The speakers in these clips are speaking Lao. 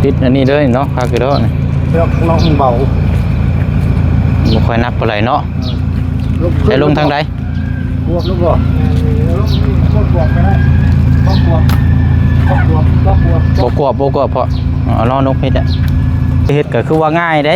ຕິດອັນນີ້ເລີຍເນາະ ຄັກຢູ່ດອກນີ້ ເລືອກເນາະ ມັນເບົາ ບໍ່ຄ່ອຍໜັກປານໃດເນາະ. ອືມ ໃຫ້ລົງທາງໃດ? ກວບລົງບໍ່? ກວບກວບກໍໄດ້ ບໍ່ກວບ ບໍ່ກວບ ບໍ່ກວບ ບໍ່ກວບ ບໍ່ກວບ ເພາະເອົາລໍ້ນົກເຮັດອະ ເຮັດກໍຄືວ່າງ່າຍເດ້.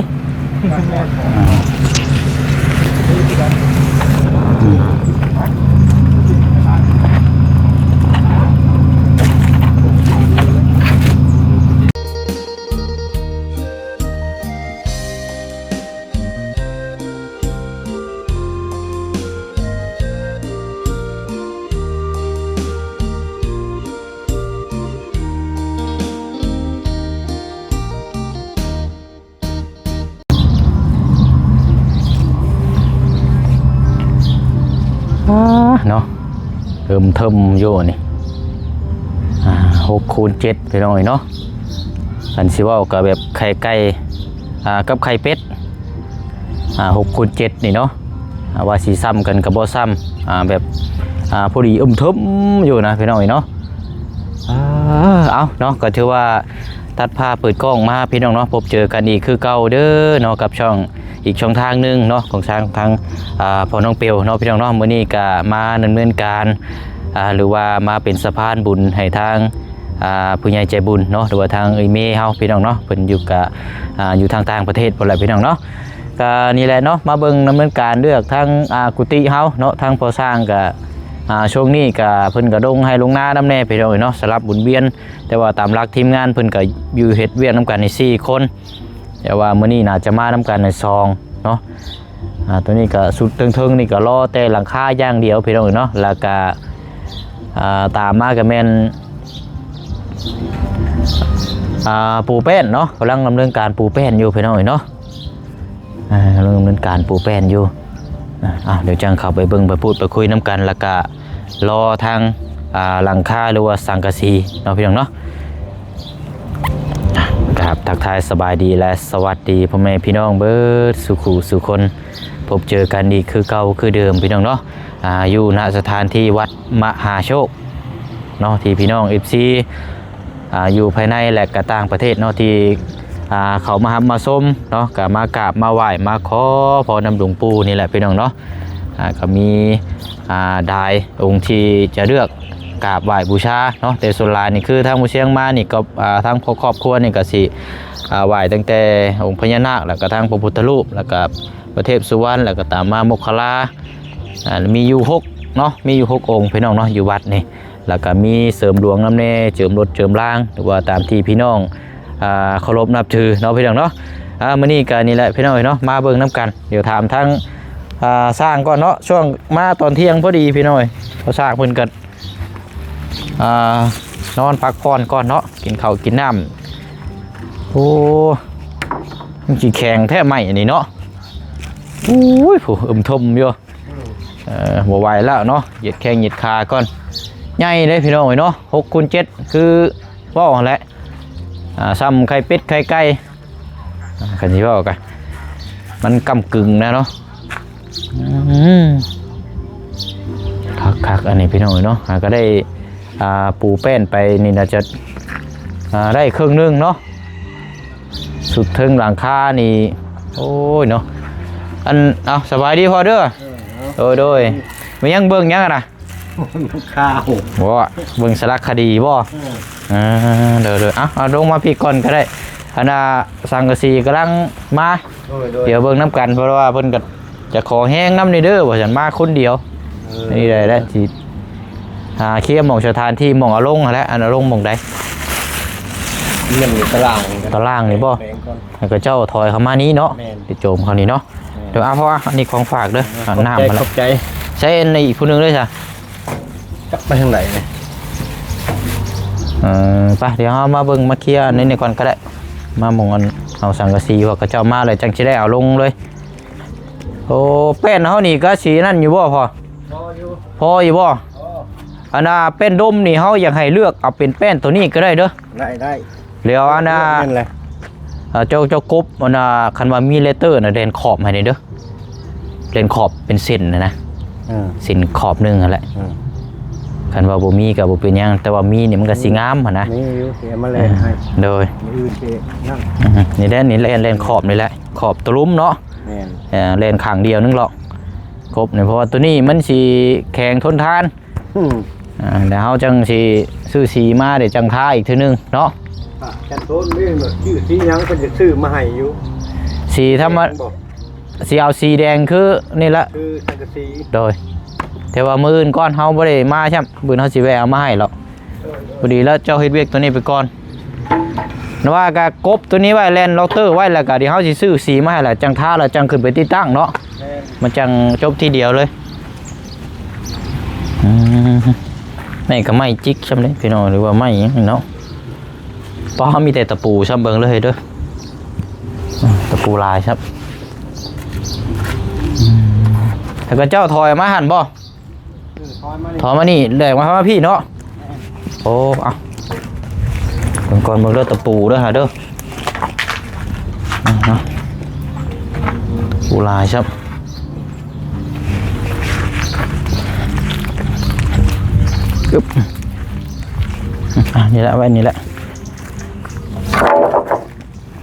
ອາ ເນາະ ເອີ່ມເທິມຢູ່ນີ້ ອາ ຫົກຄູນເຈັດ ພີ່ນ້ອງເອີຍເນາະ. ຄັນຊິເວົ້າກໍແບບໄຂ່ໄກ່ ອາ ກັບໄຂ່ເປັດ ອາ ຫົກຄູນເຈັດນີ້ເນາະ ອາ ວ່າຊິຊ້ຳກັນກໍບໍ່ຊ້ຳ ອາ ແບບ ອາ ພໍດີເອີ່ມເທິມຢູ່ນະ ພີ່ນ້ອງເອີຍເນາະ. ອາ ເອົາເນາະ ກໍຖືວ່າຕັດພາບເປີດກ້ອງມາ ພີ່ນ້ອງເນາະ ພົບເຈີກັນອີກຄືເກົ່າເດີເນາະ ກັບຊ່ອງ ອີກຊ່ອງທາງໜຶ່ງເນາະ ຂອງທາງ ທາງ ອາ ພໍ່ນ້ອງເປວເນາະ ພີ່ນ້ອງເນາະ. ມື້ນີ້ກໍມາດຳເນີນການ ອາ ຫຼືວ່າມາເປັນສະພານບຸນໃຫ້ທາງ ອາ ຜູ້ໃຫຍ່ໃຈບຸນເນາະ ຫຼືວ່າທາງເອື້ອຍເມເຮົາ ພີ່ນ້ອງເນາະ ເພິ່ນຢູ່ກະ ອາ ຢູ່ທາງຕ່າງປະເທດພຸ້ນແຫຼະ ພີ່ນ້ອງເນາະ. ກະນີ້ແຫຼະເນາະ ມາເບິ່ງດຳເນີນການເລືອກທາງ ອາ ກຸຕິເຮົາເນາະ ທາງພໍ່ຊ່າງກະ ອາ ຊ່ວງນີ້ກະເພິ່ນກະລົງໄຮ່ລົງນານຳແດ່ ພີ່ນ້ອງເອີຍເນາະ ສະຫຼັບໝູນວຽນ. ແຕ່ວ່າຕາມຫຼັກທີມງານເພິ່ນກະຢູ່ເຮັດວຽກນຳກັນນີ້ສີ່ຄົນ ແຕ່ວ່າມື້ນີ້ໜ້າຈະມານຳກັນໃນສອງເນາະ. ອາ ຕົວນີ້ກໍສຸດເທິງໆນີ້ກໍລໍແຕ່ຫຼັງຄາຢ່າງດຽວ ພີ່ນ້ອງເອີຍເນາະ. ແລ້ວກໍ ອາ ຕາມມາກໍແມ່ນ ອາ ປູແປ້ນເນາະ ກຳລັງດຳເນີນການປູແປ້ນຢູ່ ພີ່ນ້ອງເອີຍເນາະ. ອາ ກຳລັງດຳເນີນການປູແປ້ນຢູ່. ອາ ດຽວຈັ່ງເຂົ້າໄປເບິ່ງໄປພູດໄປຄຸຍນຳກັນ ແລ້ວກໍລໍທາງ ອາ ຫຼັງຄາ ຫຼືວ່າສັງກະສີເນາະ ພີ່ນ້ອງເນາະ. ກາບທັກທາຍສະບາຍດີ ແລະ ສະຫວັດດີພໍ່ແມ່ພີ່ນ້ອງເບິດສູ່ຄູ່ສູ່ຄົນ ພົບເຈີກັນອີກຄືເກົ່າຄືເດີມ ພີ່ນ້ອງເນາະ. ອາ ຢູ່ ນະ ສະຖານທີ່ວັດມະຫາໂຊກເນາະ ທີ່ພີ່ນ້ອງ ເອັຟຊີ ອາ ຢູ່ພາຍໃນ ແລະ ກະຕ່າງປະເທດເນາະ ທີ່ ອາ ເຂົ້າມາຮັບມາຊົມເນາະ ກະມາກາບມາໄຫວ້ມາຂໍພອນນຳຫຼວງປູ່ນີ້ແຫຼະ ພີ່ນ້ອງເນາະ. ອາ ກໍມີ ອາ ຫຼາຍອົງທີ່ຈະເລືອກກາບໄຫວ້ບູຊາເນາະ ແຕ່ສ່ວນຫຼາຍນີ້ຄືທາງໝູ່ຊຽງມານີ້ກໍ ອາ ທາງຄອບຄົວນີ້ກໍຊິ ອາ ໄຫວ້ຕັ້ງແຕ່ອົງພະຍານາກ ແລ້ວກໍທາງພະພຸດທະຮູບ ແລ້ວກໍພະເທບສຸວັນ ແລ້ວກໍຕາມມາມົກຄະລາ ອາ ມີຢູ່ຫົກເນາະ ມີຢູ່ຫົກອົງ ພີ່ນ້ອງເນາະ ຢູ່ວັດນີ້. ແລ້ວກໍມີເສີມດວງນຳແດ່ ເຈີມລົດເຈີມລາງ ຫຼືວ່າຕາມທີ່ພີ່ນ້ອງ ອ່າ ເຄົາລົບນັບຖືເນາະ ພີ່ນ້ອງເນາະ. ອ່າ ມື້ນີ້ກໍນີ້ແຫຼະ ພີ່ນ້ອງເອີຍເນາະ ມາເບິ່ງນຳກັນ ດຽວຖາມທາງ ອ່າ ຊ່າງກ່ອນເນາະ. ຊ່ວງມາຕອນທ່ຽງພໍດີ ພີ່ນ້ອງເອີຍ ພໍ່ຊ່າງເພິ່ນກໍ ອ່າ ນອນພັກຜ່ອນກ່ອນເນາະ ກິນເຂົ້າກິນນ້ຳ. ໂອ້ ມັນຊິແຂງແທ້ໄມ້ອັນນີ້ເນາະ. ໂອ້ຍ ຜູ້ເອີ່ມເທິມຢູ່. ເອີ ບໍ່ໄຫວແລ້ວເນາະ ຢຽດແຂ້ງຢຽດຂາກ່ອນ. ໃຫຍ່ເດ້ພີ່ນ້ອງເອີຍເນາະ ຫົກຄູນເຈັດ ຄືເວົ້າຫັ້ນແຫຼະ. ອ່າ ສ່ຳໄຂ່ເປັດໄຂ່ໄກ່ ອ່າ ຄັນຊິເວົ້າກະ ມັນກ້ຳກຶ່ງນະເນາະ. ອືມ ຄັກໆ ອັນນີ້ພີ່ນ້ອງເອີຍເນາະ. ຫາກໍໄດ້ ອ່າ ປູແປ້ນໄປນີ້ໜ້າຈະ ອ່າ ໄດ້ເຄິ່ງໜຶ່ງເນາະ. ສຸດເທິງຫຼັງຄານີ້ ໂອ້ຍເນາະ. ອັນ ເອົາ ສະບາຍດີພໍ່ເດີ. ເອີ ໂດຍ ໂດຍ. ແມ່ນຫຍັງ ເບິ່ງຫຍັງຫັ້ນນະ? ຂ່າວ ບໍ່ ເບິ່ງສາລະຄະດີບໍ່? ເອີ ເອີ ໂດຍ ໂດຍ. ເອົາ ເອົາລົງມາພີ້ກ່ອນກໍໄດ້. ອັນນ່າ ສັງກະສີກຳລັງມາ. ໂດຍ ໂດຍ. ດຽວເບິ່ງນຳກັນ ເພາະວ່າເພິ່ນກໍຈະຂໍແຮງນຳນີ້ເດີ ວ່າຊັ້ນ ມາຄົນດຽວ. ເອີ ນີ້ໄດ້ແລ້ວ ຊິຫາເຄຍໝ່ອງສະຖານທີ່ ໝ່ອງເອົາລົງຫັ້ນແຫຼະ. ອັນເອົາລົງໝ່ອງໃດ? ແມ່ນຢູ່ຕາລ່າງນີ້ ຕາລ່າງນີ້ບໍ່? ແປງກ່ອນ ໃຫ້ເຂົາເຈົ້າຖອຍເຂົ້າມານີ້ເນາະ. ແມ່ນ ໄປໂຈມເຂົານີ້ເນາະ. ແມ່ນ ດຽວ ອາ ພໍ່ ອັນນີ້ຂອງຝາກເດີ. ອາ ຂອບໃຈ ນ້ຳ ຂອບໃຈ. ໃຊ້ອັນນີ້ອີກຜູ້ໜຶ່ງເລີຍຊະ. ຈັກໄປທາງໃດນີ້? ເອີ ໄປ ດຽວເຮົາມາເບິ່ງມາເຄຍອັນນີ້ກ່ອນກໍໄດ້. ມາໝ່ອງອັນເອົາສັງກະສີ ພວກເຂົາເຈົ້າມາແລ້ວ ຈັ່ງຊິໄດ້ເອົາລົງເລີຍ. ໂອ້ ແປ້ນເຮົານີ້ກໍຊິນັ້ນຢູ່ບໍ່ພໍ່? ພໍຢູ່ ພໍຢູ່ບໍ່? ພໍ. ອັນນ່າ ແປ້ນດົມນີ້ ເຮົາຢາກໃຫ້ເລືອກເອົາເປັນແປ້ນໂຕນີ້ກໍໄດ້ເດີ. ໄດ້ ໄດ້. ແລ້ວອັນນ່າ ແມ່ນແຫຼະ. ເອີ ເຈົ້າ ເຈົ້າກົບ ອັນນ່າ ຄັນວ່າມີເລເຕີນະ ແລ່ນຂອບໃຫ້ແດ່ເດີ. ແລ່ນຂອບເປັນເສັ້ນນະນະ. ເອີ ເສັ້ນຂອບໜຶ່ງຫັ້ນແຫຼະ. ເອີ ຄັນວ່າບໍ່ມີກໍບໍ່ເປັນຫຍັງ ແຕ່ວ່າມີນີ້ມັນກໍຊິງາມຫັ້ນນະ ມີຢູ່ ຊິເອົາມາແລ່ນໃຫ້ ເອີ ໂດຍ ມື້ອື່ນຊິນັ້ນ ອືມ ນີ້ແຫຼະ ນີ້ແຫຼະ ແລ່ນຂອບນີ້ແຫຼະ ຂອບຕະລຸມເນາະ ແມ່ນ ເອີ ແລ່ນຂ້າງດຽວໜຶ່ງເລາະ ຄົບນີ້ ເພາະວ່າຕົວນີ້ມັນຊິແຂງທົນທານ ອືມ ອ່າ ແລ້ວເຮົາຈັ່ງຊິຊື້ສີມາ ແລ້ວຈັ່ງທາອີກເທື່ອໜຶ່ງເນາະ ອ່າ ແຕ່ໂຕນີ້ຊື້ສີຫຍັງເພິ່ນຈະຊື້ມາໃຫ້ຢູ່ ສີທຳມະ ແດງບໍ່? ຊິເອົາສີແດງຄືນີ້ລະ ຄືສັງກະສີ ໂດຍ ແຕ່ວ່າມື້ອື່ນກ່ອນ ເຮົາບໍ່ໄດ້ມາຊ້ຳ ມື້ອື່ນເຮົາຊິແວ່ເອົາມາໃຫ້ເລາະ ພໍດີແລ້ວເຈົ້າເຮັດວຽກຕົວນີ້ໄປກ່ອນ ວ່າກະກົບຕົວນີ້ໄວ້ ແລ່ນເລົກເຕີໄວ້ ແລ້ວກະດຽວເຮົາຊິຊື້ສີມາໃຫ້ ແລ້ວຈັ່ງທາ ແລ້ວຈັ່ງຂຶ້ນໄປຕິດຕັ້ງເນາະ ແມ່ນ ມັນຈັ່ງຈົບທີດຽວເລີຍ ອືມ ນີ້ກໍໄມ້ຈິກຊ້ຳເດ້ພີ່ນ້ອງ ຫຼືວ່າໄມ້ຫຍັງເນາະ ປ້າ ມີແຕ່ຕະປູຊ້ຳ ເບິ່ງເລີຍເດີ ຕະປູຫຼາຍຊ້ຳ ອືມ ແລ້ວກໍເຈົ້າຖອຍມາຫັ້ນບໍ່? ເອີ ຖອຍມານີ້ ຖອຍມານີ້ ແຫຼກມາ ມາພີ່ເນາະ ໂອ້ ເອົາ ເບິ່ງກ່ອນ ເບິ່ງເດີ ຕະປູເດີຫາເດີ ເນາະ ປູຫຼາຍຊ້ຳ ອຶບ ອ່ະ ນີ້ແຫຼະ ໄວ້ນີ້ແຫຼະ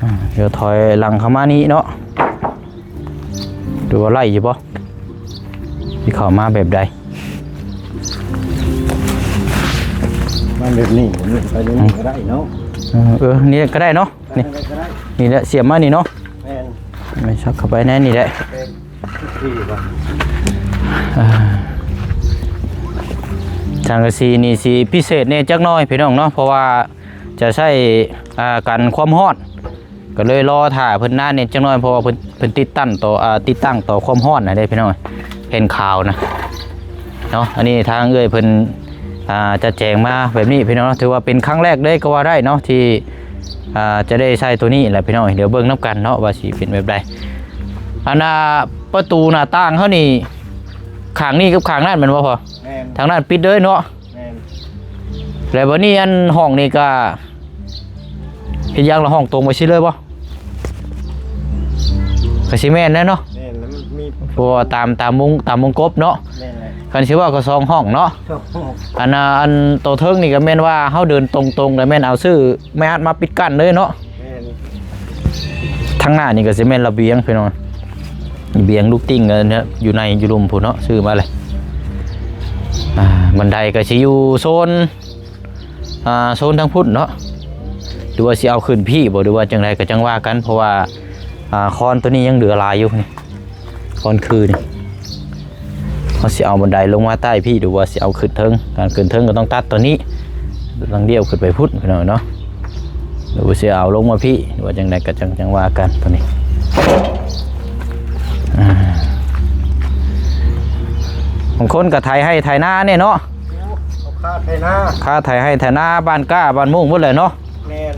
ອ່າ ດຽວຖອຍຫຼັງເຂົ້າມານີ້ເນາະ ດູວ່າໄດ້ຢູ່ບໍ່ ຊິເຂົ້າມາແບບໃດ ມາແບບນີ້ ນີ້ໄປນີ້ ອືມ ກໍໄດ້ເນາະ ເອີ ເອີ ນີ້ກໍໄດ້ເນາະ ນີ້ ໄປໄດ້ກໍໄດ້ ນີ້ແຫຼະ ສຽບມານີ້ເນາະ ແມ່ນ ແມ່ນ ສັກເຂົ້າໄປໃນນີ້ແຫຼະ ແມ່ນ ດີບໍ່ ອ່າ ສັງກະສີນີ້ຊິພິເສດແດ່ຈັກໜ້ອຍພີ່ນ້ອງເນາະ ເພາະວ່າຈະໃຊ້ ອ່າ ກັນຄວາມຮ້ອນ ກໍເລີຍລໍຖ້າເພິ່ນນານແດ່ຈັກໜ້ອຍ ເພາະວ່າເພິ່ນ ເພິ່ນຕິດຕັ້ງຕໍ່ ອ່າ ຕິດຕັ້ງຕໍ່ຄວາມຮ້ອນນະເດ້ພີ່ນ້ອງ ແຜ່ນຂາວນະເນາະ ອັນນີ້ທາງເອື້ອຍເພິ່ນ ອ່າ ຈັດແຈງມາແບບນີ້ພີ່ນ້ອງເນາະ ຖືວ່າເປັນຄັ້ງແລກເລີຍກໍວ່າໄດ້ເນາະ ທີ່ ອ່າ ຈະໄດ້ໃຊ້ຕົວນີ້ແຫຼະພີ່ນ້ອງ ດຽວເບິ່ງນຳກັນເນາະວ່າຊິເປັນແບບໃດ ອັນ ອ່າ ປະຕູໜ້າຕ່າງເຮົານີ້ ຂ້າງນີ້ກັບຂ້າງນັ້ນແມ່ນບໍ່ພໍ່? ແມ່ນ ທາງນັ້ນປິດເລີຍເນາະ ແມ່ນ ແລ້ວບັດນີ້ອັນຫ້ອງນີ້ກໍ ເຮັດຫຍັງລະ ຫ້ອງຕົງໄປຊີ້ເລີຍບໍ່? ກໍຊິແມ່ນແຫຼະເນາະ ແມ່ນແລ້ວ ມັນມີ ເພາະວ່າຕາມ ຕາມວົງ ຕາມວົງກົບເນາະ ແມ່ນແຫຼະ ຄັນຊິເວົ້າກໍສອງຫ້ອງເນາະ ສອງຫ້ອງ ອັນນ່າ ອັນໂຕເທິງນີ້ກໍແມ່ນວ່າເຮົາເດີນຕົງໆ ແລ້ວແມ່ນເອົາຊື້ໄມ້ອັດມາປິດກັ້ນເລີຍເນາະ ແມ່ນ ທາງໜ້ານີ້ກໍຊິແມ່ນລະບຽງພີ່ນ້ອງ ລະບຽງລູກຕິ່ງ ອັນເນີ້ຍ ຢູ່ໃນຢູ່ລຸ່ມພຸ້ນເນາະ ຊື້ມາເລີຍ ອ່າ ບັນໄດກໍຊິຢູ່ໂຊນ ອ່າ ໂຊນທາງພຸ້ນເນາະ ຫຼືວ່າຊິເອົາຂຶ້ນພີ້ບໍ່ ຫຼືວ່າຈັ່ງໃດກໍຈັ່ງວ່າກັນ ເພາະວ່າ ອ່າ ຄອນໂຕນີ້ຍັງເຫຼືອຫຼາຍຢູ່ນີ້ ຄອນຄືນີ້ ເຮົາຊິເອົາບັນໄດລົງມາໃຕ້ພີ້ ຫຼືວ່າຊິເອົາຂຶ້ນເທິງ ການຂຶ້ນເທິງກໍຕ້ອງຕັດໂຕນີ້ ຕ້ອງດຽວຂຶ້ນໄປພຸ້ນພີ່ນ້ອງເນາະ ຫຼືວ່າຊິເອົາລົງມາພີ້ ຫຼືວ່າຈັ່ງໃດກໍຈັ່ງ ຈັ່ງວ່າກັນໂຕນີ້ ອ່າ ບາງຄົນກໍໄຖໄຮ່ໄຖນາແດ່ເນາະ ເອົາຄາໄຖນາ ຄາໄຖໄຮ່ໄຖນາ ບ້ານກ້າບ້ານໂມງໝົດແຫຼະເນາະ ແມ່ນ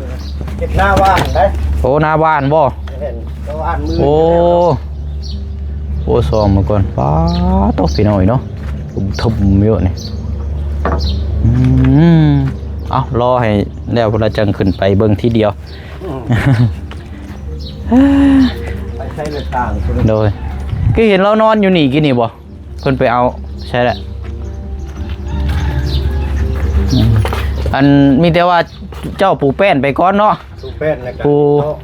ເຮັດນາຫວ່ານໄດ໋ ໂອ້ ນາຫວ່ານບໍ່ ແມ່ນ ນາຫວ່ານມື້ ໂອ້ ໂອ້ ຊອມມາກ່ອນ ປາດໂທ້ ພີ່ນ້ອງເອີຍເນາະ ຖົມໆຢູ່ນີ້ ອືມ ເອົາ ລໍໃຫ້ແລ້ວ ພຸ້ນລະຈັ່ງຂຶ້ນໄປເບິ່ງທີດຽວ ອືມ ໄປໃຊ້ເລືອກຕັ້ງ ໂດຍ ຄືເຫັນລາວນອນຢູ່ນີ້ກີ້ນີ້ບໍ່? ເພິ່ນໄປເອົາໃສລະ? ອືມ ອັນ ມີແຕ່ວ່າເຈົ້າປູແປ້ນໄປກ່ອນເນາະ ປູແປ້ນແລ້ວກໍ ປູ ເນາະ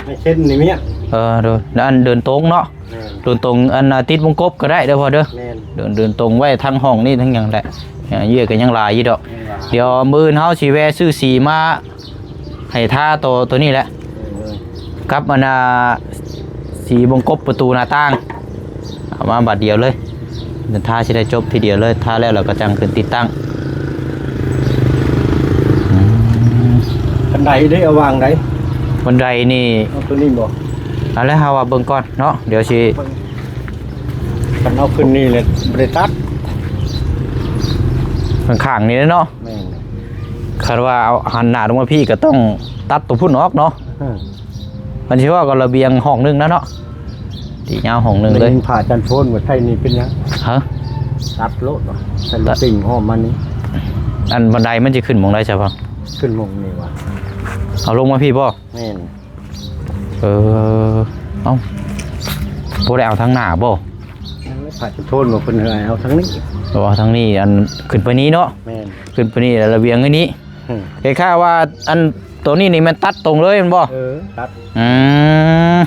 ໃຫ້ເສັ້ນນີ້ເມຍ ເອີ ໂດຍ ແລ້ວອັນເດີນຕົງເນາະ ແມ່ນ ເດີນຕົງ ອັນ ຕິດວົງກົບກໍໄດ້ເດີພໍ່ເດີ ແມ່ນ ເດີນ ເດີນຕົງໄວ້ທັງຫ້ອງນີ້ທັງຫຍັງແຫຼະ ເຫຍື່ອກໍຍັງຫຼາຍຢູ່ດອກ ຍັງຫຼາຍ ດຽວມື້ອື່ນເຮົາຊິແວ່ຊື້ສີມາ ໃຫ້ທາໂຕ ໂຕນີ້ແຫຼະ ເອີ ກັບອັນນ່າ ສີວົງກົບປະຕູໜ້າຕ່າງ ເອົາມາບາດດຽວເລີຍ ທາຊິໄດ້ຈົບທີດຽວເລີຍ ທາແລ້ວລະກະຈັ່ງຂຶ້ນຕິດຕັ້ງ ອືມ ບັນໄດເດ້ ເອົາວາງໃດ? ບັນໄດນີ້ ເອົາໂຕນີ້ບໍ່? ອັນແລະ ເຮົາວ່າເບິ່ງກ່ອນເນາະ ດຽວຊິ ເບິ່ງ ຄັນເອົາຂຶ້ນນີ້ແຫຼະ ບໍ່ໄດ້ຕັດ ຂ້າງໆນີ້ເນາະ ແມ່ນ ຄັນວ່າເອົາຫັນໜ້າລົງມາພີ້ກໍຕ້ອງຕັດໂຕພຸ້ນອອກເນາະ ເອີ ມັນຊິເວົ້າກັບລະບຽງຫ້ອງໜຶ່ງນະເນາະ ຕີຍາວຫ້ອງໜຶ່ງເລີຍ ໄດ້ຍິນພະອາຈານໂພນວ່າໃສ່ນີ້ເປັນຫຍັງ? ຮະ? ຕັດໂລດວ່າ ໃສ່ລູກຕິ່ງອ້ອມມານີ້ ອັນບັນໄດມັນຊິຂຶ້ນໝ່ອງໃດຊະພໍ່? ຂຶ້ນໝ່ອງນີ້ວ່າ ເອົາລົງມາພີ້ບໍ່? ແມ່ນ ເອີ ເອົ້າ ບໍ່ໄດ້ເອົາທາງໜ້າບໍ່? ນັ້ນແຫຼະ ພະອາຈານໂທນວ່າເພິ່ນໃຫ້ເອົາທາງນີ້ ເອົາທາງນີ້ ອັນ ຂຶ້ນໄປນີ້ເນາະ. ແມ່ນ ຂຶ້ນໄປນີ້ລະລະວຽງອັນນີ້. ອືມ ເຫັນຂ່າວວ່າ ອັນ ໂຕນີ້ນີ້ແມ່ນຕັດຕົງເລີຍແມ່ນບໍ່? ເອີ ຕັດ. ອືມ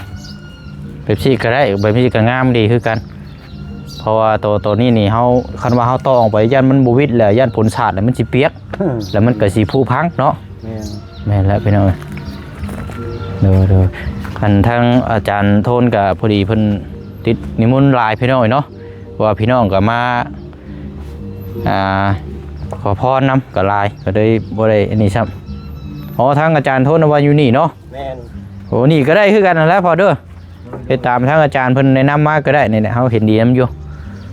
ແບບຊີ້ກໍໄດ້ ແບບນີ້ກໍງາມດີຄືກັນ ເພາະວ່າໂຕ ໂຕນີ້ນີ້ເຮົາ ຄັນວ່າເຮົາຕໍ່ອອກໄປ ຢ້ານມັນບໍ່ວິດແລ້ວ ຢ້ານຝົນສາດແລ້ວມັນຊິປຽກ ອືມ ແລ້ວມັນກໍຊິຜຸພັງເນາະ. ແມ່ນ ແມ່ນແລ້ວພີ່ນ້ອງເອີຍ. ໂດຍ ໂດຍ ອັນທາງອາຈານໂທນກໍພໍດີເພິ່ນຕິດນິມົນຫຼາຍພີ່ນ້ອງເອີຍເນາະ ເພາະວ່າພີ່ນ້ອງກໍມາ ອ່າ ຂໍພອນນຳກໍຫຼາຍ ກໍເລີຍບໍ່ໄດ້ອັນນີ້ຊ້ຳ. ອໍ ທາງອາຈານໂທນວ່າຢູ່ນີ້ເນາະ. ແມ່ນ ໂອ້ ນີ້ກໍໄດ້ຄືກັນຫັ້ນແຫຼະພໍ່ເດີ ເຮັດຕາມທາງອາຈານເພິ່ນແນະນຳມາກໍໄດ້. ນີ້ແຫຼະ ເຮົາເຫັນດີນຳຢູ່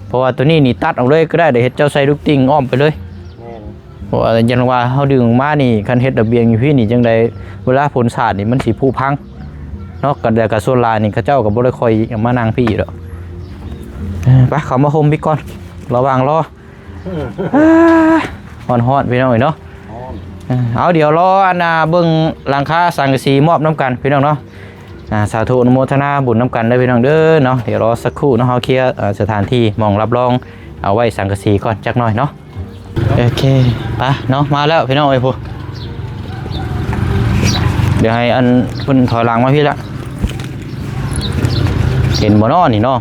ເພາະວ່າໂຕນີ້ນີ້ຕັດອອກເລີຍກໍໄດ້ ໄດ້ເຮັດເຈົ້າໃສ່ລູກຕິ່ງອ້ອມໄປເລີຍ. ແມ່ນ ເພາະວ່າຢ້ານວ່າເຮົາດຶງອອກມານີ້ ຄັນເຮັດລະບຽງຢູ່ພີ້ນີ້ຈັ່ງໃດ ເວລາຝົນສາດນີ້ມັນຊິຜຸພັງເນາະ. ກໍ ແລ້ວກໍສ່ວນຫຼາຍນີ້ເຂົາເຈົ້າກໍບໍ່ໄດ້ຄ່ອຍເອົາມານັ່ງພີ້ດອກ. ເອີ ໄປ ເຂົ້າມາໂຮມພີ້ກ່ອນ ລະຫວ່າງລໍ. ອືມ ຮ້ອນໆ ພີ່ນ້ອງເອີຍເນາະ. ຮ້ອນ ເອີ ເອົາ ດຽວລໍອັນ ອ່າ ເບິ່ງຫຼັງຄາສັງກະສີມອບນຳກັນພີ່ນ້ອງເນາະ. ອ່າ ສາທຸອະນຸໂມທະນາບຸນນຳກັນເດີພີ່ນ້ອງເດີເນາະ. ດຽວລໍສັກຄູ່ເນາະ ເຮົາເຄຍ ເອີ ສະຖານທີ່ໝ່ອງຮັບຮອງເອົາໄວ້ສັງກະສີກ່ອນຈັກໜ້ອຍເນາະ. ໂອເຄ ໄປເນາະ ມາແລ້ວພີ່ນ້ອງເອີຍ ພຸ້ນ ດຽວໃຫ້ອັນເພິ່ນຖອຍຫຼັງມາພີ້ລະ ເຫັນບໍ່ເນາະນີ້ເນາະ.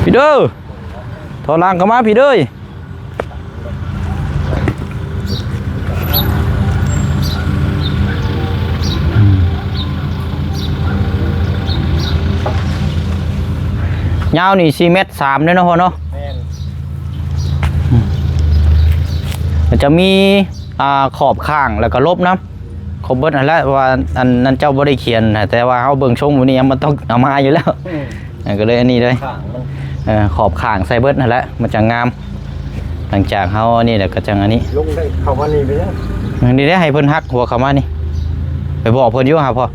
ພີ້ເດີ ຖອຍຫຼັງເຂົ້າມາພີ້ເດີ. ຍາວນີ້ສີ່ແມັດສາມເດ້ເນາະພໍ່ເນາະ. ແມ່ນ ມັນຈະມີ ອ່າ ຂອບຂ້າງ ແລ້ວກໍລົບນຳ ຄົບເບິດຫັ້ນແຫຼະ ເພາະວ່າອັນນັ້ນເຈົ້າບໍ່ໄດ້ຂຽນນະ ແຕ່ວ່າເຮົາເບິ່ງຊົງມື້ນີ້ ມັນຕ້ອງເອົາມາຢູ່ແລ້ວ. ອືມ ເອີ ກໍເລີຍອັນນີ້ເລີຍ ຂ້າງມັນ ເອີ ຂອບຂ້າງໃສ່ເບິດຫັ້ນແຫຼະ ມັນຈະງາມ. ຫຼັງຈາກເຮົາອັນນີ້ແລ້ວກໍຈັ່ງອັນນີ້ ລົງໄດ້ ເຂົ້າມານີ້ໄປແລ້ວ. ເອີ ນີ້ເດ້ ໃຫ້ເພິ່ນຫັກຫົວເຂົ້າມານີ້ ໄປບອກເພິ່ນຢູ່ຫາພໍ່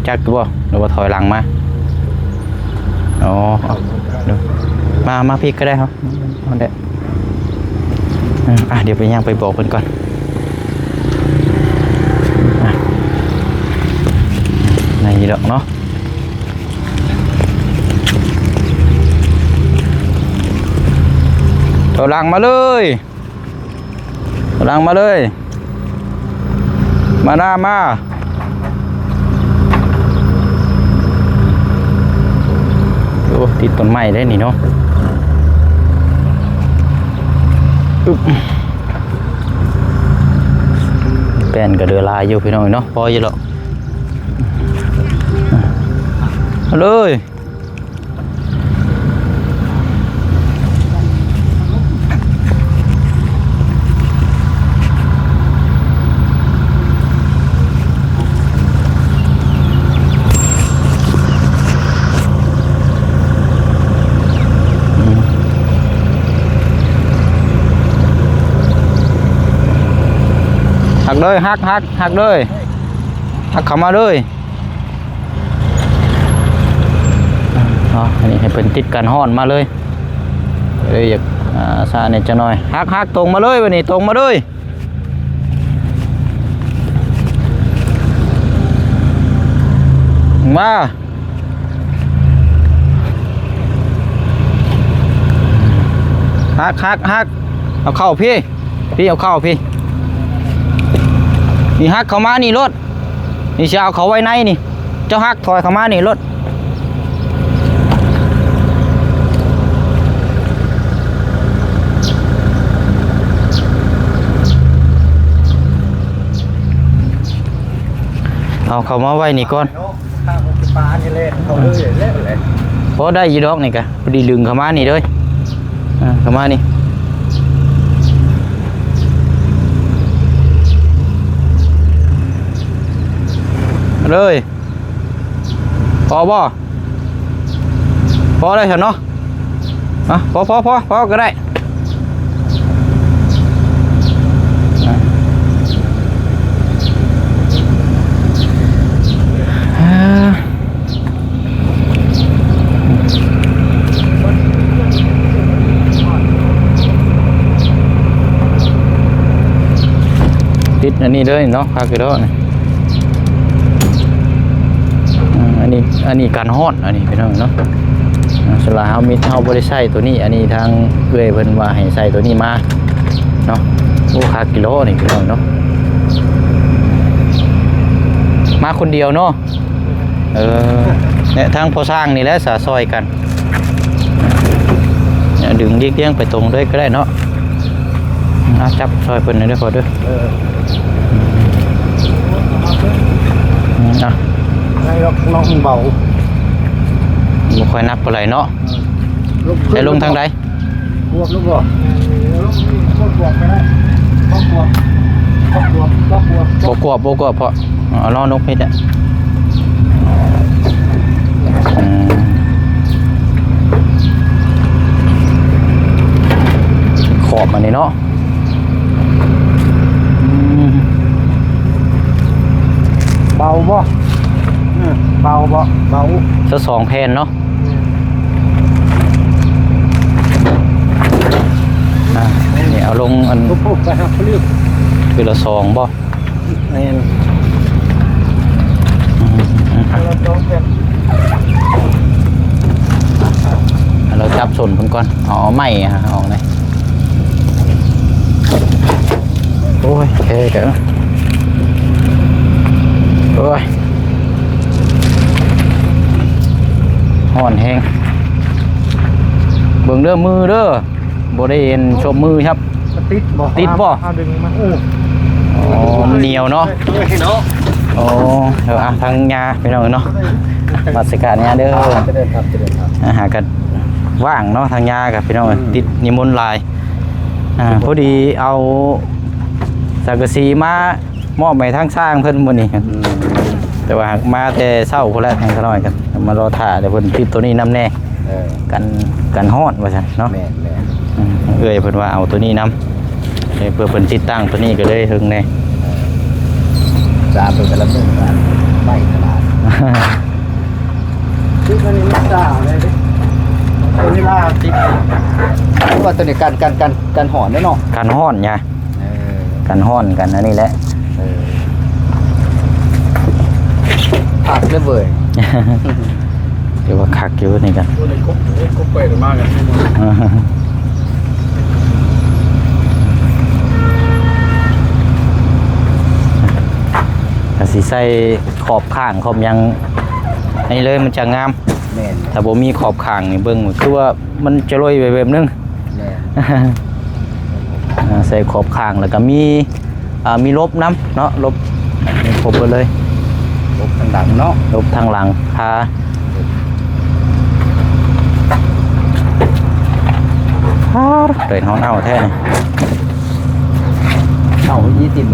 ຈັກຢູ່ບໍ່ ຫຼືວ່າຖອຍຫຼັງມາ. ອໍ ເອົາ ມາ ມາພີ້ກໍໄດ້ເຮົາ ເອົາແດະ. ເອີ ອ່ະ ດຽວໄປຍ່າງໄປບອກເພິ່ນກ່ອນ. ອ່ະ ໃນນີ້ດອກເນາະ ຖອຍຫຼັງມາເລີຍ ຖອຍຫຼັງມາເລີຍ ມາໜ້າມາ. ໂອ້ ຕິດຕົ້ນໄມ້ເດ້ນີ້ເນາະ. ອຶບ ແປ້ນກໍເຫຼືອຫຼາຍຢູ່ພີ່ນ້ອງເນາະ ພໍຢູ່ດອກ. ເອົາເລີຍ. ຫັກເລີຍ ຫັກ ຫັກ ຫັກເລີຍ ຫັກເຂົ້າມາເລີຍ. ເນາະ ອັນນີ້ໃຫ້ເພິ່ນຕິດກັນຮ້ອນມາເລີຍ ເລີຍຢາກ ອ່າ ຊ້າແດ່ຈັກໜ້ອຍ. ຫັກ ຫັກ ຕົງມາເລີຍ ບາດນີ້ຕົງມາເລີຍ ມາ ຫັກ ຫັກ ຫັກ ເອົາເຂົ້າພີ້ ພີ້ ເອົາເຂົ້າພີ້ ນີ້ ຫັກເຂົ້າມານີ້ໂລດ ນີ້ ຊິເອົາເຂົ້າໄວ້ໃນນີ້ ເຈົ້າຫັກຖອຍເຂົ້າມານີ້ໂລດ ເອົາເຂົ້າມາໄວ້ນີ້ກ່ອນ. ເນາະ ຂ້າງມັນຊິປານີ້ແຫຼະ ເຂົ້າເລີຍແຫຼະ ພໍໄດ້ຢູ່ດອກນີ້ກະ ພໍດີດຶງເຂົ້າມານີ້ເລີຍ ອ່າ ເຂົ້າມານີ້ເລີຍ ພໍບໍ່? ພໍແລ້ວຊັ້ນເນາະ ອ່ະ ພໍ ພໍ ພໍ ພໍກໍໄດ້ ອ່າ ຕິດອັນນີ້ເລີຍເນາະ ພາກກະເດາະນີ້ ອ່າ ອັນນີ້ ອັນນີ້ກັນຮ້ອນ ອັນນີ້ພີ່ນ້ອງເນາະ. ສ່ວນຫຼາຍເຮົາມີ ເຮົາບໍ່ໄດ້ໃຊ້ໂຕນີ້ ອັນນີ້ທາງເອື້ອຍເພິ່ນວ່າໃຫ້ໃຊ້ໂຕນີ້ມາເນາະ. ໂອ້ ຄັກກິໂລນີ້ພີ່ນ້ອງເນາະ. ມາຄົນດຽວເນາະ. ເອີ ແລະ ທາງພໍ່ຊ່າງນີ້ແຫຼະ ສາ ຊ່ອຍກັນ ດຶງຫຼີກລ້ຽງໄປຕົງເລີຍກໍໄດ້ເນາະ. ອາ ຈັບຊ່ອຍເພິ່ນໜ່ອຍເດີພໍ່ເດີ. ເອີ ອາ ໄດ້ດອກເນາະ ມັນເບົາ ບໍ່ຄ່ອຍໜັກປານໃດເນາະ. ເອີ ໃຫ້ລົງທາງໃດ? ກວບຫຼືບໍ່? ກວບໄປໄດ້ ບໍ່ກວບ ບໍ່ກວບ ບໍ່ກວບ ບໍ່ກວບ ບໍ່ກວບ ເພາະ ເອົາລໍ້ນົກເຮັດແຫຼະ. ອືມ ຂອບມັນນີ້ເນາະ. ອືມ ເບົາບໍ່? ເອີ ເບົາບໍ່? ເບົາ ຊາວສອງແຜ່ນເນາະ. ອືມ ອ່າ ນີ້ເອົາລົງອັນ ໂອ້ໂຫ ໄປຫາຜະລິດ ຄືລະສອງບໍ່? ແມ່ນ ອືມ ແລ້ວຈັບສົ້ນເພິ່ນກ່ອນ ເອົາໄມ້ອອກແດ່. ໂອ້ຍ ແທ້ເດີ ໂອ້ຍ ຮ້ອນແຮງ ເບິ່ງເດີ ມືເດີ. ບໍ່ໄດ້ເຫັນສົບມືຄັບ. ຕິດບໍ່? ຕິດບໍ່? ເອົາດຶງມາ ເອີ ອໍ ມັນໜຽວເນາະ. ໂອ້ ເອີ ອ່ະ ທາງຍ່າພີ່ນ້ອງເນາະ ນະມັດສະການຍ່າເດີ. ຈະເລີນພອນ ຈະເລີນພອນ. ອ່າ ຫາກະວ່າງເນາະ ທາງຍ່າກະພີ່ນ້ອງ ອືມ ຕິດນິມົນຫຼາຍ. ອ່າ ພໍດີເອົາສັງກະສີມາ ມອບໃຫ້ທາງຊ່າງເພິ່ນມື້ນີ້. ອືມ ແຕ່ວ່າຫາກມາແຕ່ເຊົ້າພຸ້ນແຫຼະ ທາງຂ້ານ້ອຍກໍມາລໍຖ້າ ແຕ່ເພິ່ນຕິດໂຕນີ້ນຳແດ່. ເອີ ກັນ ກັນຮ້ອນວ່າຊັ້ນເນາະ. ແມ່ນໆ ອືມ ເອື້ອຍເພິ່ນວ່າເອົາໂຕນີ້ນຳ ເອີ ເພື່ອເພິ່ນຕິດຕັ້ງໂຕນີ້ກໍເລີຍເຖິງແດ່. ເອີ ຈາເພິ່ນກະລະເມີນວ່າໄມ້ຕະຫຼາດ ຄືອັນນີ້ມັນຈາເລີຍເດ້ ເວລາຕິດ ວ່າໂຕນີ້ກັນ ກັນ ກັນ ກັນຮ້ອນເດ້ເນາະ ກັນຮ້ອນຫຍັງ. ເອີ ກັນຮ້ອນກັນອັນນີ້ແຫຼະ. ເອີ ຄັກເລີຍເວີຍ ຖືວ່າຄັກຢູ່ນີ້ກັນ. ໂອ້ ໃນກົບ ໃນກົບໄປມາກັນ ກະຊິໃສ່ຂອບຂ້າງຂອບຫຍັງໃຫ້ເລີຍ ມັນຈະງາມ. ແມ່ນ ຖ້າບໍ່ມີຂອບຂ້າງນີ້ ເບິ່ງຄືວ່າມັນຈະລອຍໄປແບບໜຶ່ງ. ແມ່ນ ອ່າ ໃສ່ຂອບຂ້າງ ແລ້ວກະມີ ອ່າ ມີຫຼົບນຳເນາະ ຫຼົບ ມີຄົບເບິດເລີຍ ຫຼົບທາງຫຼັງເນາະ ຫຼົບທາງຫຼັງ ພາ ພາ ໄດ້ຮ້ອນເອົາແທ້ນີ້ ເອົາອີ່ຕິມ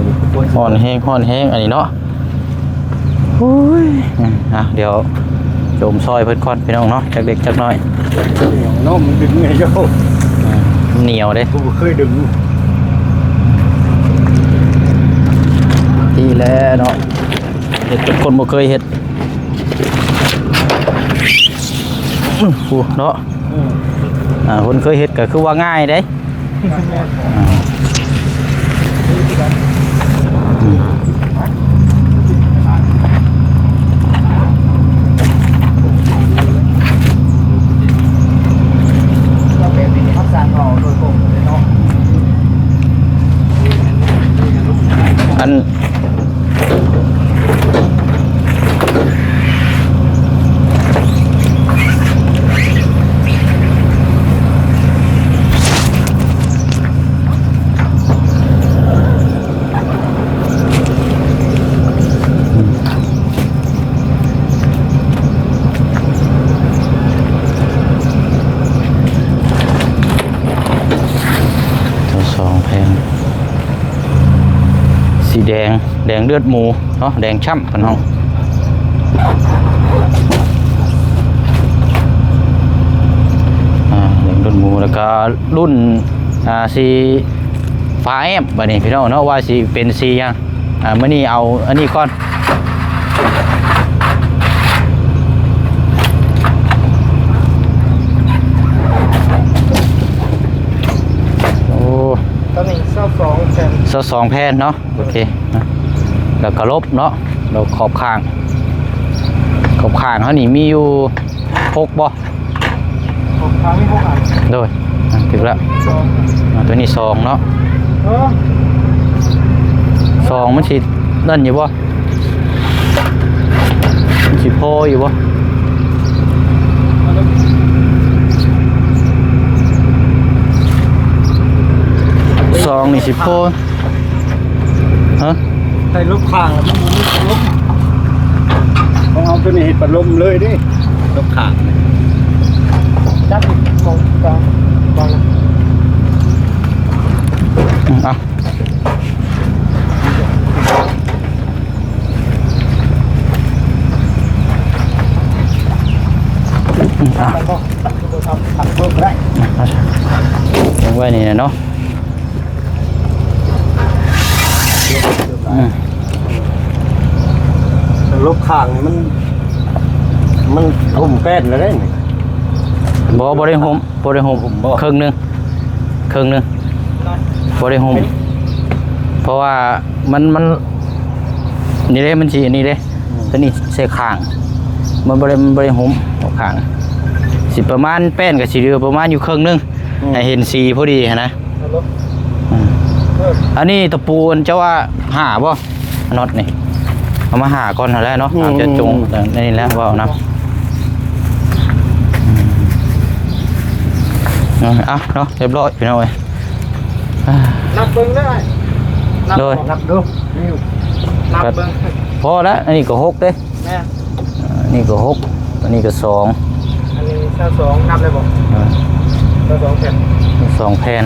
ຮ້ອນແຮງ ຮ້ອນແຮງອັນນີ້ເນາະ. ໂອ້ຍ ອ່ະ ດຽວໂຈມຊ່ອຍເພິ່ນກ່ອນພີ່ນ້ອງເນາະ ຈັກເລັກຈັກນ້ອຍ. ເນາະ ມັນດຶງໄງເຈົ້າ ໜຽວເດ້ ບໍ່ເຄີຍດຶງ ທີ່ແລ້ວເນາະ ເຮັດຈົນຄົນບໍ່ເຄີຍເຮັດ ໂອ້ ເນາະ. ເອີ ອ່າ ຄົນເຄີຍເຮັດກໍຄືວ່າງ່າຍເດ້. ອັນ ທັງສອງແຜ່ນ ສີແດງ ແດງເລືອດໝູເນາະ ແດງຊ້ຳເພິ່ນເຮົາ ອ່າ ເລືອດໝູ ແລ້ວກະລຸ້ນ ອ່າ ສີຟ້າແອບ ບາດນີ້ພີ່ນ້ອງເນາະ ວ່າຊິເປັນສີຫຍັງ. ອ່າ ມື້ນີ້ເອົາອັນນີ້ກ່ອນ ໂອ້ ໂຕນີ້ຊາວສອງແຜ່ນ ຊາວສອງແຜ່ນເນາະ. ໂອເຄ ແລ້ວກະຫຼົບເນາະ ຫຼົບຂອບຂ້າງ ຂອບຂ້າງເຮົານີ້ມີຢູ່ຫົກບໍ່? ຂອບຂ້າງມີຫົກອັນ. ໂດຍ ອ່າ ຖືກແລ້ວ. ສອງ. ອ່າ ຕົວນີ້ສອງເນາະ. ເອີ ສອງມັນຊິນັ້ນຢູ່ບໍ່? ມັນຊິພໍຢູ່ບໍ່? ສອງນີ້ຊິພໍ. ຮະ? ໃສ່ລົບຂ້າງແລ້ວມັນບໍ່ມີລົບ. ຂອງເຮົາຕົວນີ້ເຮັດພັດລົມເລີຍເດ້ ລົບຂ້າງ. ຈັບອີກຂອງກາງບາງ. ອືມ ເອົາ. ອືມ ເອົາ. ເອົາ ວາງໄວ້ນີ້ແຫຼະເນາະ. ອືມ ລົບຂ້າງນີ້ມັນ ມັນຫຸ້ມແປ້ນແລ້ວເດ້ນີ້. ບໍ່ ບໍ່ໄດ້ຫຸ້ມ ບໍ່ໄດ້ຫຸ້ມ. ຫຸ້ມບໍ່? ເຄິ່ງໜຶ່ງ ເຄິ່ງໜຶ່ງ ບໍ່ໄດ້ຫຸ້ມ. ເພາະວ່າມັນ ມັນ ນີ້ເດ້ ມັນຊິອັນນີ້ເດ້. ອືມ ຕົວນີ້ໃສ່ຂ້າງ ມັນບໍ່ໄດ້ ມັນບໍ່ໄດ້ຫຸ້ມອອກຂ້າງ. ຊິປະມານ ແປ້ນກໍຊິເຫຼືອປະມານຢູ່ເຄິ່ງໜຶ່ງ. ອືມ ໃຫ້ເຫັນສີພໍດີຫັ້ນນະ. ອືມ ເອີ ອັນນີ້ຕະປູອັນເຈົ້າວ່າຫ້າບໍ່? ນັອດນີ້ ເອົາມາຫ້າກ່ອນຫັ້ນແຫຼະເນາະ. ອືມ ອາດຈະຈົງ ອືມ ໃນນີ້ແຫຼະ ເວົ້ານຳ. ອືມ ເອົາເນາະ ຮຽບຮ້ອຍພີ່ນ້ອງເອີຍ. ນັບເບິ່ງເດີ ນັບ ໂດຍ ນັບດູ ນັບເບິ່ງ. ພໍແລ້ວ ອັນນີ້ກໍຫົກເດ້. ແມ່ນ ອ່າ ນີ້ກໍຫົກ ອັນນີ້ກໍສອງ. ອັນນີ້ຊາວສອງ ນັບໄດ້ບໍ່? ເອີ ຊາວສອງແຜ່ນ ສອງແຜ່ນ.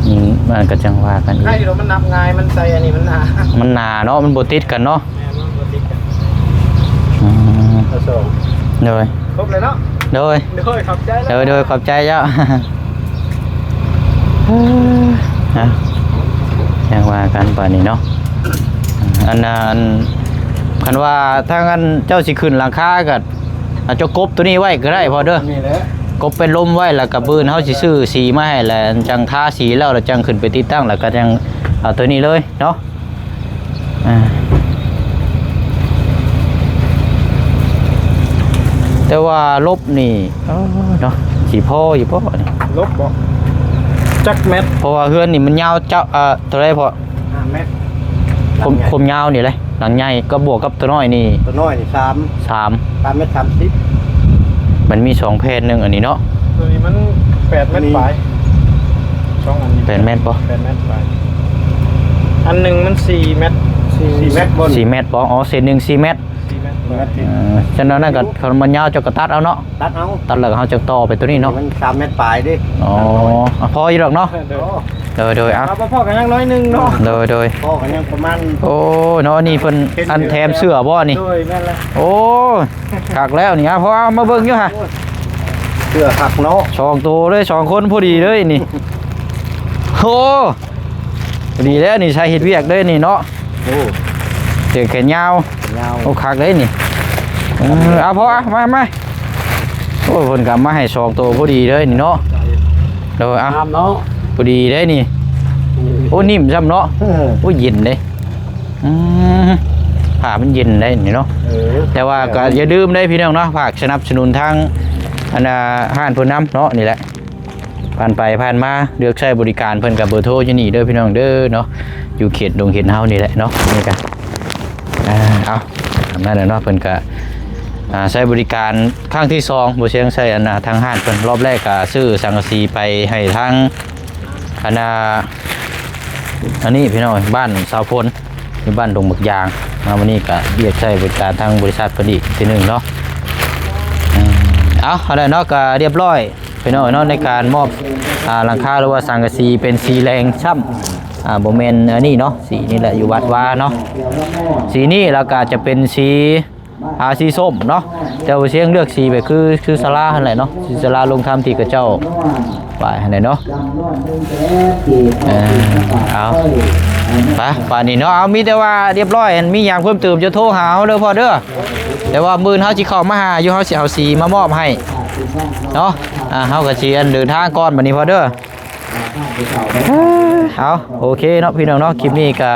ອືມ ມັນກໍຈັ່ງວ່າກັນອີກ. ໃຫ້ຢູ່ດອກ ມັນນັບງ່າຍ ມັນໃສ່ອັນນີ້ມັນໜາ ມັນໜາເນາະ ມັນບໍ່ຕິດກັນເນາະ. ແມ່ນ ມັນບໍ່ຕິດກັນ. ອືມ ຊາວສອງ. ໂດຍ ຄົບແລ້ວເນາະ. ໂດຍ ໂດຍ ຂອບໃຈ. ໂດຍ ໂດຍ ຂອບໃຈເຈົ້າ. ເອີ ນະ ຈັ່ງວ່າກັນບາດນີ້ເນາະ. ອັນນັ້ນ ຄັນວ່າທາງອັນເຈົ້າຊິຂຶ້ນຫຼັງຄາກໍ ອາດຈະກົບຕົວນີ້ໄວ້ກໍໄດ້ພໍ່ເດີ. ນີ້ແຫຼະ ກົບເປັນລົມໄວ້ ແລ້ວກໍບືນເຮົາຊິຊື້ສີມາໃຫ້ ແລ້ວຈັ່ງທາສີແລ້ວ ແລ້ວຈັ່ງຂຶ້ນໄປຕິດຕັ້ງ ແລ້ວກໍຈັ່ງເອົາຕົວນີ້ເລີຍເນາະ. ອ່າ ແຕ່ວ່າລົບນີ້ ເອີ ເນາະ ຊິພໍຢູ່ບໍ່ນີ້? ລົບບໍ່? ຈັກແມັດ? ເພາະວ່າເຮືອນນີ້ມັນຍາວ ເຈົ້າ ເອີ ເທົ່າໃດພໍ່? ຫ້າແມັດ. ຄວາມ ຄວາມຍາວນີ້ເລີຍ ຫຼັງໃຫຍ່ ກໍບວກກັບຕົວນ້ອຍນີ້ ຕົວນ້ອຍນີ້ສາມ ສາມ ສາມແມັດສາມສິບ. ມັນມີສອງແຜ່ນໜຶ່ງອັນນີ້ເນາະ. ຕົວນີ້ມັນແປດແມັດປາຍ ສອງອັນນີ້ ແປດແມັດບໍ່? ແປດແມັດປາຍ. ອັນໜຶ່ງມັນສີ່ແມັດ ສີ່ແມັດບໍ່? ສີ່ແມັດບໍ່? ອໍ ເສັ້ນໜຶ່ງສີ່ແມັດ. ສີ່ແມັດປາຍ. ເອີ ສະນັ້ນກໍ ຄັນມັນຍາວເຈົ້າກໍຕັດເອົາເນາະ. ຕັດເອົາ ຕັດແລ້ວກໍເຮົາຈະຕໍ່ໄປຕົວນີ້ເນາະ. ມັນສາມແມັດປາຍເດ້. ອໍ ພໍຢູ່ດອກເນາະ. ໂດຍ ໂດຍ ເອົາ ພໍກັນຍັງໜ້ອຍໜຶ່ງເນາະ. ໂດຍ ໂດຍ ພໍກັນຍັງປະມານ ໂອ້ ເນາະ ນີ້ເພິ່ນອັນແຖມເສື້ອບໍ່ນີ້? ໂດຍ ແມ່ນແລ້ວ. ໂອ້ ຄັກແລ້ວນີ້ ເອົາ ພໍເອົາມາເບິ່ງຢູ່ຫະ. ໂອ້ຍ ເສື້ອຄັກເນາະ ສອງໂຕເລີຍ ສອງຄົນພໍດີເລີຍນີ້. ໂອ້ ດີແລ້ວນີ້ ໃຊ້ເຮັດວຽກເດ້ນີ້ເນາະ. ໂອ້ ເສື້ອແຂນຍາວ ແຂນຍາວ. ໂອ້ ຄັກເດ້ນີ້. ເອີ ເອົາ ພໍ ເອົາ ມາ ມາ. ໂອ້ ເພິ່ນກໍເອົາມາໃຫ້ສອງໂຕພໍດີເດ້ນີ້ເນາະ. ໂດຍ ເອົາ ງາມເນາະ ພໍດີເດ້ນີ້. ໂອ້ ນິ້ມຊ້ຳເນາະ. ເອີ ໂອ້ ເຢັນເດ້. ອືມ ຜ້າມັນເຢັນໄດ້ນີ້ເນາະ. ເອີ ແຕ່ວ່າກໍຢ່າລືມເດ້ພີ່ນ້ອງເນາະ ຝາກສະໜັບສະໜູນທາງ ອັນນ່າ ຮ້ານເພິ່ນນຳເນາະ. ນີ້ແຫຼະ ຜ່ານໄປຜ່ານມາເລືອກໃຊ້ບໍລິການເພິ່ນ ກໍເບີໂທຢູ່ນີ້ເດີພີ່ນ້ອງເດີເນາະ. ຢູ່ເຂດດົງເຫັນເຮົານີ້ແຫຼະເນາະ. ນີ້ກໍ ອ່າ ເອົາ ຕາມນັ້ນແຫຼະເນາະ. ເພິ່ນກໍ ອ່າ ໃຊ້ບໍລິການຄັ້ງທີສອງ ບໍ່ຊຽງໃຊ້ ອັນນ່າ ທາງຮ້ານເພິ່ນ. ຮອບແລກກໍຊື້ສັງກະສີໄປໃຫ້ທາງ ອັນນ່າ ອັນນີ້ພີ່ນ້ອງ ບ້ານສາວພົນ ຢູ່ບ້ານດົງບັກຢາງເນາະ. ມື້ນີ້ກໍຮຽກໃຊ້ບໍລິການທາງບໍລິສັດເພິ່ນອີກທີໜຶ່ງເນາະ. ເອີ ເອົາ ເອົາແຫຼະເນາະ ກໍຮຽບຮ້ອຍພີ່ນ້ອງເນາະ ໃນການມອບ ອ່າ ຫຼັງຄາ ຫຼືວ່າສັງກະສີເປັນສີແດງຊ້ຳ. ອ່າ ບໍ່ແມ່ນອັນນີ້ເນາະ ສີນີ້ແຫຼະ ຢູ່ວັດວາເນາະ. ສີນີ້ ແລ້ວກໍຈະເປັນສີ ອ່າ ສີສົ້ມເນາະ. ແຕ່ວ່າຊຽງເລືອກສີແບບຄື ຄືສາລາຫັ້ນແຫຼະເນາະ ສີສາລາລົງທຳທີ່ເຂົາເຈົ້າໄປຫັ້ນແຫຼະເນາະ. ເອີ ເອົາ ໄປ ປານນີ້ເນາະ. ເອົາ ມີແຕ່ວ່າຮຽບຮ້ອຍ ອັນມີຫຍັງເພີ່ມເຕີມຈະໂທຫາເຮົາເດີພໍ່ເດີ. ແຕ່ວ່າມື້ອື່ນເຮົາຊິເຂົ້າມາຫາຢູ່ ເຮົາຊິເອົາສີມາມອບໃຫ້ເນາະ. ອ່າ ເຮົາກໍຊິອັນເດີນທາງກ່ອນບັດນີ້ພໍ່ເດີ. ເອົາ ໂອເຄເນາະ ພີ່ນ້ອງເນາະ ຄລິບນີ້ກໍ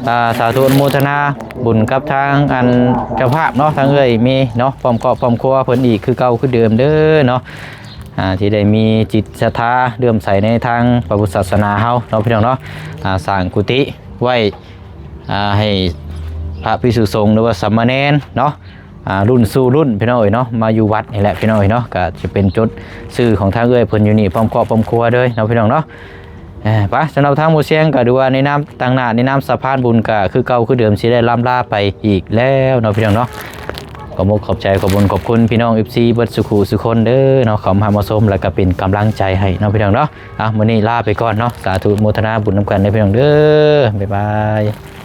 ອ່າ ສາທຸອະນຸໂມທະນາບຸນກັບທາງອັນເຈົ້າພາບເນາະ ທາງເອື້ອຍເມເນາະ ພ້ອມຄອບພ້ອມຄົວເພິ່ນອີກຄືເກົ່າຄືເດີມເດີເນາະ ອ່າ ທີ່ໄດ້ມີຈິດສັດທາເຫຼື້ອມໃສໃນທາງພະພຸດທະສາສະໜາເຮົາເນາະ ພີ່ນ້ອງເນາະ ອ່າ ສ້າງກຸຕິໄວ້ ອ່າ ໃຫ້ພະພິກສຸສົງ ຫຼືວ່າສາມະເນນເນາະ ອ່າ ລຸ້ນສູ່ລຸ້ນ ພີ່ນ້ອງເອີຍເນາະ ມາຢູ່ວັດນີ້ແຫຼະ ພີ່ນ້ອງເອີຍເນາະ ກະຈະເປັນຈຸດຊື່ຂອງທາງເອື້ອຍເພິ່ນຢູ່ນີ້ ພ້ອມຄອບພ້ອມຄົວເດີເນາະ ພີ່ນ້ອງເນາະ. ເອີ ໄປ ສຳລັບທາງໝູ່ຊຽງກະຖືວ່າໃນນາມ ຕາງໜ້າໃນນາມສະພານບຸນກະຄືເກົ່າຄືເດີມ ຊິໄດ້ລ່ຳລາໄປອີກແລ້ວເນາະ ພີ່ນ້ອງເນາະ. ຂອບອົກຂອບໃຈ ຂອບບຸນຂອບຄຸນພີ່ນ້ອງ ເອັຟຊີ ເບິດສູ່ຄູ່ສູ່ຄົນເດີເນາະ ເຂົ້າມາຮັບມາຊົມ ແລ້ວກະເປັນກຳລັງໃຈໃຫ້ເນາະ ພີ່ນ້ອງເນາະ. ອ່ະ ມື້ນີ້ລາໄປກ່ອນເນາະ ສາທຸໂມທະນາບຸນນຳກັນເດີ ພີ່ນ້ອງເດີ ບາຍບາຍ.